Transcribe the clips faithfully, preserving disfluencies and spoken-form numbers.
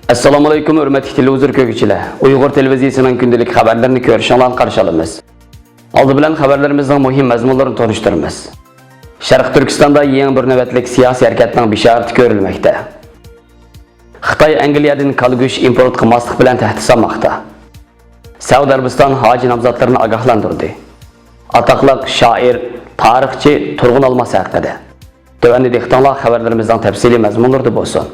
ئەسسالامۇئەلەيكۇم، ھۆرمەتلىك تېلېۋىزور كۆرگۈچىلەر! ئۇيغۇر تېلېۋىزىيىسىنىڭ كۈندىلىك خەۋەرلىرىنى كۆرۈشۈڭلارنى قارشى ئالىمىز. ئالدى بىلەن خەۋەرلىرىمىزنىڭ مۇھىم مەزمۇنلىرىنى تونۇشتۇرىمىز. شەرقىي تۈركىستاندا يېڭى بىر نۆۋەتلىك سىياسىي ھەرىكەتنىڭ بېشارىتى كۆرۈلمەكتە. خىتاي ئەنگلىيەدىن كالا گۆشى ئىمپورت قىلماسلىق بىلەن تەھدىت سالماقتا. سەئۇدى ئەرەبىستان ھاجى نامزاتلىرىنى ئاگاھلاندۇردى. ئاتاقلىق شائىر، تارىخچى تۇرغۇن ئالماس ھەققىدە. تۆۋەندە دىققىتىڭلار خەۋەرلىرىمىزنىڭ تەپسىلىي مەزمۇنلىرىدا بولسۇن.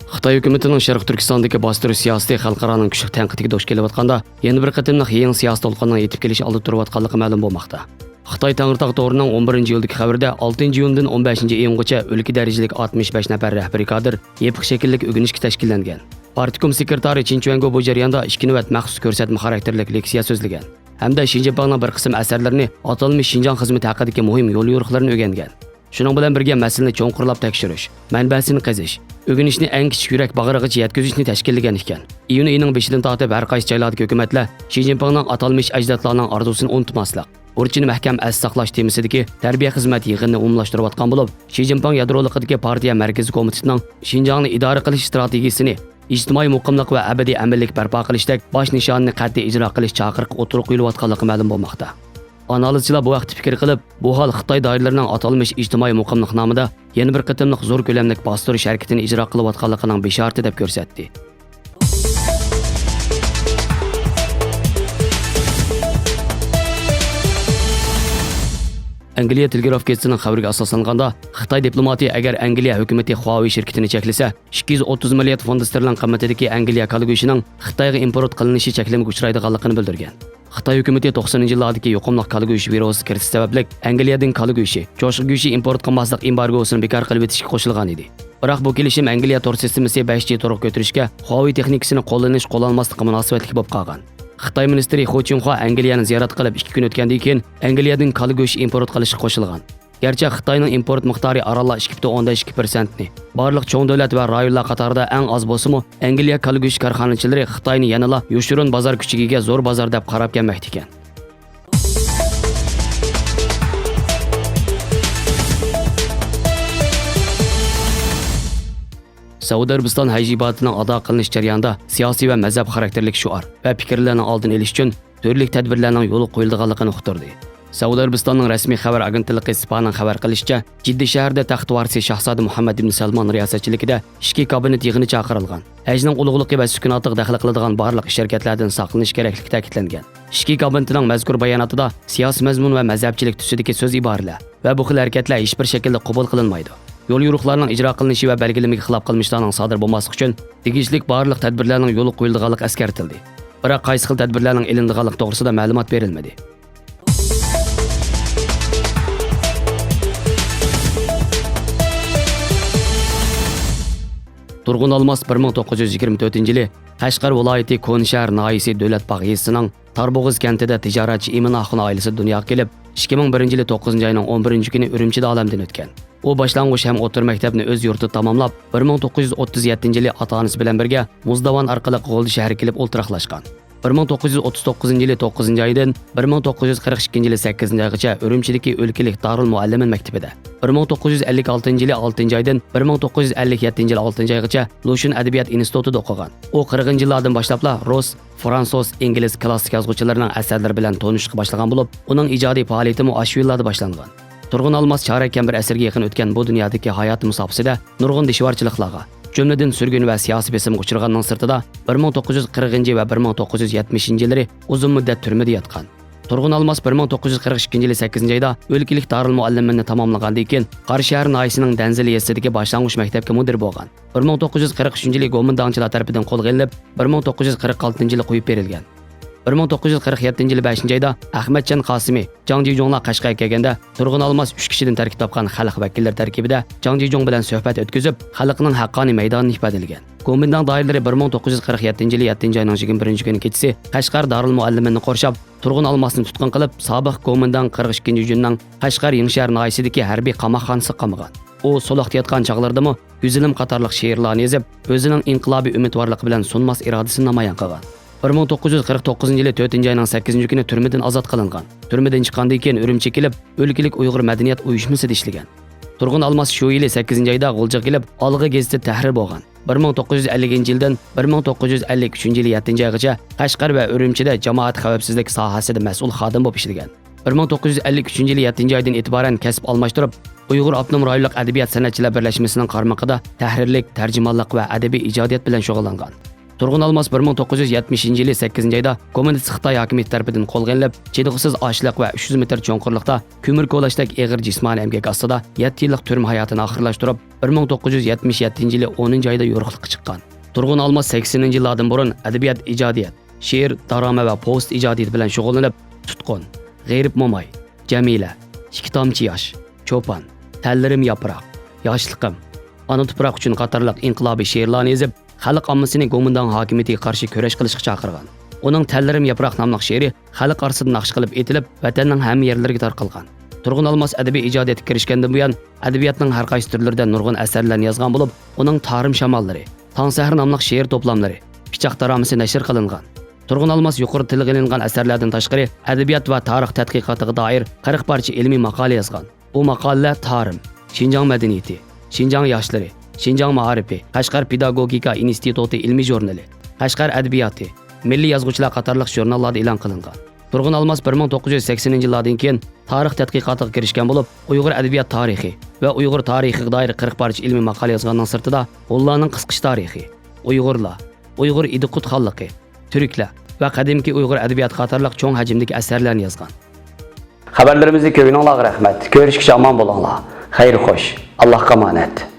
خىتاي ھۆكۈمىتىنىڭ شەرقىي تۈركىستاندىكى باستۇرۇش سىياسىتى خەلقئارانىڭ كۈچلۈك تەنقىدىگە دۇچ كېلىۋاتقاندا، يەنە بىر قېتىملىق يېڭى سىياسىي دولقۇننىڭ يېتىپ كېلىش ئالدىدا تۇرۇۋاتقانلىقى مەلۇم بولماقتا. خىتاي تەڭرىتاغ تورىنىڭ ئون بىرىنچى ئىيۇندىكى خەۋىرىدە، ئالتىنچى ئىيۇندىن ئون بەشىنچى ئىيۇنغىچە ئۆلكە دەرىجىلىك ئاتمىش بەش نەپەر رەھبىرىي كادىر يېپىق شەكىللىك ئۆگىنىشكە تەشكىللەنگەن. پارتكوم سېكرېتارى چىن چۈەنگو بۇ جەرياندا ئىككى نۆۋەت مەخسۇس كۆرسەتمە خاراكتېرلىك لېكسىيە سۆزلىگەن ھەمدە شى جىنپىڭنىڭ بىر قىسىم ئەسەرلىرىنى، ئاتالمىش شىنجاڭ خىزمىتى ھەققىدىكى مۇھىم يوليورۇقلىرىنى ئۆگەنگەن. شۇنىڭ بىلەن بىرگە، مەسىلىنى چوڭقۇرلاپ تەكشۈرۈش، مەنبەسىنى قېزىش، ئۆگىنىشنى ئەڭ كىچىك يۈرەك باغرىغىچە يەتكۈزۈشنى تەشكىللىگەن ئىكەن. ئىيۇن ئېيىنىڭ بېشىدىن تارتىپ ھەر قايسى جايلاردىكى ھۆكۈمەتلەر شى جىنپىڭنىڭ ئاتالمىش ئەجدادلارنىڭ ئارزۇسىنى ئۇنتۇماسلىق، ئۇرچىنى مەھكەم ئەستە ساقلاش تېمىسىدىكى تەربىيە خىزمەت يىغىنىنى ئومۇملاشتۇرۇۋاتقان بولۇپ، شى جىنپىڭ يادرولۇقىدىكى پارتىيە مەركىزىي كومىتېتىنىڭ شىنجاڭنى ئىدارە قىلىش ئىستراتېگىيىسىنى ئىجتىمائىي مۇقىملىق ۋە ئەبەدىي ئەمىنلىك بەرپا قىلىشتەك باش نىشانىنى قەتئىي ئىجرا قىلىش چاقىرىقى ئوتتۇرىغا قويۇلۇۋاتقانلىقى مەلۇم بولماقتا. ئانالىزچىلار بۇ ھەقتە پىكىر قىلىپ، بۇ ھال خىتاي دائىرىلىرىنىڭ ئاتالمىش ئىجتىمائىي مۇقىملىق نامىدا يەنە بىر قېتىملىق زور كۆلەملىك باستۇرۇش ھەرىكىتىنى ئىجرا قىلىۋاتقانلىقىنىڭ بېشارىتى دەپ كۆرسەتتى. ئەنگلىيە تېلېگراف گېزىتىنىڭ خەۋىرىگە ئاساسلانغاندا، خىتاي دىپلوماتى ئەگەر ئەنگلىيە ھۆكۈمىتى خۇاۋېي شىركىتىنى چەكلىسە، ئىككى يۈز ئوتتۇز مىليارد فوند ستېرلىڭ قىممىتىدىكى ئەنگلىيە كالا گۆشىنىڭ خىتايغا ئىمپورت قىلىنىشى چەكلىمىگە ئۇچرايدىغانلىقىنى بىلدۈرگەن. خىتاي ھۆكۈمىتى توقسىنىنچى يىللاردىكى يۇقۇملۇق كالا گۆشى ۋىرۇسى كىرىشى سەۋەبلىك ئەنگلىيەدىن كالا گۆشى، چوشقا گۆشى ئىمپورت قىلماسلىق ئېمبارگوسىنى بىكار قىلىۋېتىشكە قوشۇلغان ئىدى. بىراق بۇ كېلىشىم ئەنگلىيە تور سىستېمىسى بەش جى تورىغا كۆتۈرۈشكە، خۇاۋېي تېخنىكىسىنى قوللىنىش، قوللانماسلىققا مۇناسىۋەتلىك بولۇپ قالغان. خىتاي مىنىستىرى خۇ چىڭخۇا ئەنگلىيەنى زىيارەت قىلىپ ئىككى كۈن ئۆتكەندىن كېيىن، ئەنگلىيەدىن كالا گۆشى ئىمپورت قىلىشقا قوشۇلغان. گەرچە خىتاينىڭ ئىمپورت مىقدارى ئارانلا ئىككى پۈتۈن ئوندىن ئىككى پىرسەنتنى، بارلىق چوڭ دۆلەت ۋە رايونلار قاتارىدا ئەڭ ئاز بولسىمۇ، ئەنگلىيە كالا گۆشى كارخانىچىلىرى خىتاينى يەنىلا يوشۇرۇن بازار كۈچىگە ئىگە زور بازار دەپ قاراپ كەلمەكتە ئىكەن. سەئۇدى ئەرەبىستان ھەج ئىبادىتىنىڭ ئادا قىلىنىش جەريانىدا سىياسىي ۋە مەزھەپ خاراكتېرلىك شوئار ۋە پىكىرلەرنىڭ ئالدىنى ئېلىش ئۈچۈن تۈرلۈك تەدبىرلەرنىڭ يولغا قويۇلىدىغانلىقىنى ئۇقتۇردى. سەئۇدى ئەرەبىستاننىڭ رەسمىي خەۋەر ئاگېنتلىقى سىپانىڭ خەۋەر قىلىشىچە، جىددىي شەھىرىدە تەخت ۋارىسى شاھزادە مۇھەممەد ئىبن سەلمان رىياسەتچىلىكىدە ئىككى كابىنېت يىغىنى چاقىرىلغان. ھەجنىڭ ئۇلۇغلۇقى ۋە سۈكۈناتىغا دەخلى قىلىدىغان بارلىق ئىش-ھەرىكەتلەردىن ساقلىنىش كېرەكلىكى تەكىتلەنگەن. ئىككى كابىنېتنىڭ مەزكۇر باياناتىدا سىياسىي مەزمۇن ۋە مەزھەپچىلىك تۈسىدىكى سۆز-ئىبارىلەر ۋە بۇ خىل ھەرىكەتلەر ھېچبىر شەكىلدە قوبۇل قىلىنمايدۇ. يوليورۇقلارنىڭ ئىجرا قىلىنىشى ۋە بەلگىلىمىگە خىلاپ قىلمىشلارنىڭ سادىر بولماسلىقى ئۈچۈن تېگىشلىك بارلىق تەدبىرلەرنىڭ يولغا قويۇلىدىغانلىقى ئەسكەرتىلدى. بىراق قايسى خىل تەدبىرلەرنىڭ ئېلىنىدىغانلىقى توغرىسىدا مەلۇمات بېرىلمىدى. تۇرغۇن ئالماس بىر مىڭ توققۇز يۈز يىگىرمە تۆتىنچى يىلى قەشقەر ۋىلايىتى كونا شەھەر ناھىيىسى دۆلەت باغ يېزىسىنىڭ تاربوغۇز كەنتىدە تىجارەتچى ئىمىن ئاخۇن ئائىلىسىدە دۇنياغا كېلىپ، ئىككى مىڭ بىرىنچى يىلى توققۇزىنچى ئاينىڭ ئون بىرىنچى كۈنى ئۈرۈمچىدە ئالەمدىن ئۆتكەن. ئۇ باشلانغۇچ ھەم ئوتتۇرا مەكتەپنى ئۆز يۇرتىدا تاماملاپ، بىر مىڭ توققۇز يۈز ئوتتۇز يەتتىنچى يىلى ئاتا-ئانىسى بىلەن بىرگە مۇزداۋان ئارقىلىق غۇلجا شەھىرىگە كېلىپ ئولتۇراقلاشقان. بىر مىڭ توققۇز يۈز ئوتتۇز توققۇزىنچى يىلى توققۇزىنچى ئايدىن بىر مىڭ توققۇز يۈز قىرىق ئىككىنچى يىلى سەككىزىنچى ئايغىچە ئۈرۈمچىدىكى ئۆلكىلىك دارۇل مۇئەللىمىن مەكتىپىدە، بىر مىڭ توققۇز يۈز ئەللىك ئالتىنچى يىلى ئالتىنچى ئايدىن بىر مىڭ توققۇز يۈز ئەللىك يەتتىنچى يىلى ئالتىنچى ئايغىچە لۇشۈن ئەدەبىيات ئىنستىتۇتىدا ئوقۇغان. ئۇ قىرىقىنچى يىللاردىن باشلاپلا رۇس، فرانسۇز، ئىنگلىز كلاسسىك يازغۇچىلىرىنىڭ ئەسەرلىرى بىلەن تونۇشۇشقا باشلىغان بولۇپ، ئۇنىڭ ئىجادىي پائالىيىتىمۇ ئاشۇ يىللاردا باشلانغان. تۇرغۇن ئالماس چارەك كەمبىر ئەسىرگە يېقىن ئۆتكەن بۇ دۇنيادىكى ھاياتى مۇساپىسىدە نۇرغۇن دىشۋارچىلىقلارغا، جۈملىدىن سۈرگۈن ۋە سىياسىي بېسىمغا ئۇچرىغاننىڭ سىرتىدا، بىر مىڭ توققۇز يۈز قىرىقىنچى ۋە بىر مىڭ توققۇز يۈز يەتمىشىنچى يىللىرى ئۇزۇن مۇددەت تۈرمىدە ياتقان. تۇرغۇن ئالماس بىر مىڭ توققۇز يۈز قىرىق ئىككىنچى يىلى سەككىزىنچى ئايدا ئۆلكىلىك دارىلمۇئەللىمىننى تاماملىغاندىن كېيىن، قاراشەھەر ناھىيەسىنىڭ دەنزىلى يېزىسىدىكى باشلانغۇچ مەكتەپكە مۇدىر بولغان. بىر مىڭ توققۇز يۈز قىرىق ئۈچىنچى يىلى گومىنداڭچىلار تەرىپىدىن قولغا ئېلىنىپ، بىر مىڭ توققۇز يۈز قىرىق ئالتىنچى يىلى قويۇپ بېرىلگەن. بىر مىڭ توققۇز يۈز قىرىق يەتتىنچى يىلى بەشىنچى ئايدا ئەخمەتجان قاسىمى، جاڭ جىجۇڭلار قەشقەرگە كەلگەندە، تۇرغۇن ئالماس ئۈچ كىشىدىن تەركىب تاپقان خەلق ۋەكىللىرى تەركىبىدە جاڭ جىجۇڭ بىلەن سۆھبەت ئۆتكۈزۈپ، خەلقنىڭ ھەققانىي مەيدانىنى ئىپادىلىگەن. گومىنداڭ دائىرىلىرى بىر مىڭ توققۇز يۈز قىرىق يەتتىنچى يىلى يەتتىنچى ئاينىڭ يىگىرمە بىرىنچى كۈنى كېچىسى قەشقەر دارىلمۇئەللىمىنىنى قورشاپ، تۇرغۇن ئالماسنى تۇتقۇن قىلىپ، سابىق گومىنداڭ قىرىق ئىككىنچى جۈننىڭ قەشقەر يېڭىشەھەر ناھىيەسىدىكى ھەربىي قاماقخانىسىغا قامىغان. ئۇ سولاقتا ياتقان چاغلىرىدىمۇ گۈزىلىم قاتارلىق شېئىرلارنى يېزىپ، ئۆزىنىڭ ئىنقىلابىي ئۈمىدۋارلىقى بىلەن سۇنماس ئىرادىسىنى نامايان قىلغان. بىر مىڭ توققۇز يۈز قىرىق توققۇزىنچى يىلى تۆتىنچى ئاينىڭ سەككىزىنچى كۈنى تۈرمىدىن ئازاد قىلىنغان. تۈرمىدىن چىققاندىن كېيىن ئۈرۈمچىگە كېلىپ، ئۆلكىلىك ئۇيغۇر مەدەنىيەت ئۇيۇشمىسىدا ئىشلىگەن. تۇرغۇن ئالماس شۇ يىلى سەككىزىنچى ئايدا غۇلجىغا كېلىپ، ئالغا گېزىتى تەھرىر بولغان. بىر مىڭ توققۇز يۈز ئەللىكىنچى يىلدىن بىر مىڭ توققۇز يۈز ئەللىك ئۈچىنچى يىلى يەتتىنچى ئايغىچە قەشقەر ۋە ئۈرۈمچىدە جامائەت خەۋپسىزلىك ساھەسىدە مەسئۇل خادىم بولۇپ ئىشلىگەن. بىر مىڭ توققۇز يۈز ئەللىك ئۈچىنچى يىلى يەتتىنچى ئايدىن ئېتىبارەن كەسىپ ئالماشتۇرۇپ، ئۇيغۇر ئاپتونوم رايونلۇق ئەدەبىيات سەنئەتچىلەر بىرلەشمىسىنىڭ قارمىقىدا تەھرىرلىك، تەرجىمانلىق ۋە ئەدەبىي ئىجادىيەت بىلەن شۇغۇللانغان. تۇرغۇن ئالماس بىر مىڭ توققۇز يۈز يەتمىشىنچى يىلى سەككىزىنچى ئايدا كوممۇنىستىق خىتاي ھاكىمىيىتى تەرىپىدىن قولغا ئېلىنىپ، چىدىغۇسىز ئاچلىق ۋە ئۈچ يۈز مېتىر چوڭقۇرلۇقتا كۆمۈر كولاشتەك ئېغىر جىسمانىي ئەمگەك ئاستىدا يەتتە يىللىق تۈرمە ھاياتىنى ئاخىرلاشتۇرۇپ، بىر مىڭ توققۇز يۈز يەتمىش يەتتىنچى يىلى ئونىنچى ئايدا يورۇقلۇققا چىققان. تۇرغۇن ئالماس سەكسىنىنچى يىللاردىن بۇرۇن ئەدەبىيات ئىجادىيەت، شېئىر، دراما ۋە پوۋېست ئىجادىيىتى بىلەن شۇغۇللىنىپ، تۇتقۇن، غېرىب موماي، جەمىلە، ئىككى تامچە ياش، چوپان، تەنلىرىم ياپراق، ياشلىقىم، ئانا تۇپراق ئۈچۈن قاتارلىق ئىنقىلابىي شېئىرلارنى يېزىپ، خەلق ئاممىسىنى گومىنداڭ ھاكىمىيىتىگە قارشى كۈرەش قىلىشقا چاقىرغان. ئۇنىڭ تەنلىرىم ياپراق ناملىق شېئىرى خەلق ئارىسىدا ناخشا قىلىپ ئېيتىلىپ، ۋەتەننىڭ ھەممە يەرلىرىگە تارقالغان. تۇرغۇن ئالماس ئەدەبىي ئىجادىيەتكە كىرىشكەندىن بۇيان، ئەدەبىياتنىڭ ھەر قايسى تۈرلىرىدە نۇرغۇن ئەسەرلەرنى يازغان بولۇپ، ئۇنىڭ تارىم شاماللىرى، تاڭ سەھەر ناملىق شېئىر توپلاملىرى، پىچاق دارامىسى نەشر قىلىنغان. تۇرغۇن ئالماس يۇقىرىدا تىلغا ئېلىنغان ئەسەرلەردىن تاشقىرى، ئەدەبىيات ۋە تارىخ تەتقىقاتىغا دائىر قىرىق پارچە ئىلمىي ماقالە يازغان. بۇ ماقالىلەر تارىم، شىنجاڭ مەدەنىيىتى، شىنجاڭ ياشلىرى، شىنجاڭ مائارىپى، قەشقەر پېداگوگىكا ئىنستىتۇتى ئىلمىي ژۇرنىلى، قەشقەر ئەدەبىياتى، مىللىي يازغۇچىلار قاتارلىق ژۇرناللاردا ئېلان قىلىنغان. تۇرغۇن ئالماس بىر مىڭ توققۇز يۈز سەكسىنىنچى يىللاردىن كېيىن تارىخ تەتقىقاتىغا كىرىشكەن بولۇپ، ئۇيغۇر ئەدەبىيات تارىخى ۋە ئۇيغۇر تارىخىغا دائىر قىرىق پارچە ئىلمىي ماقالە يازغاننىڭ سىرتىدا، ھونلارنىڭ قىسقىچە تارىخى، ئۇيغۇرلار، ئۇيغۇر ئىدىقۇت خانلىقى، تۈركلەر ۋە قەدىمكى ئۇيغۇر ئەدەبىياتى قاتارلىق چوڭ ھەجىمدىكى ئەسەرلەرنى يازغان. خەۋەرلىرىمىزنى كۆرگىنىڭلارغا رەھمەت. كۆرۈشكىچە ئامان بولۇڭلار. خەير خوش. ئاللاھقا ئامانەت.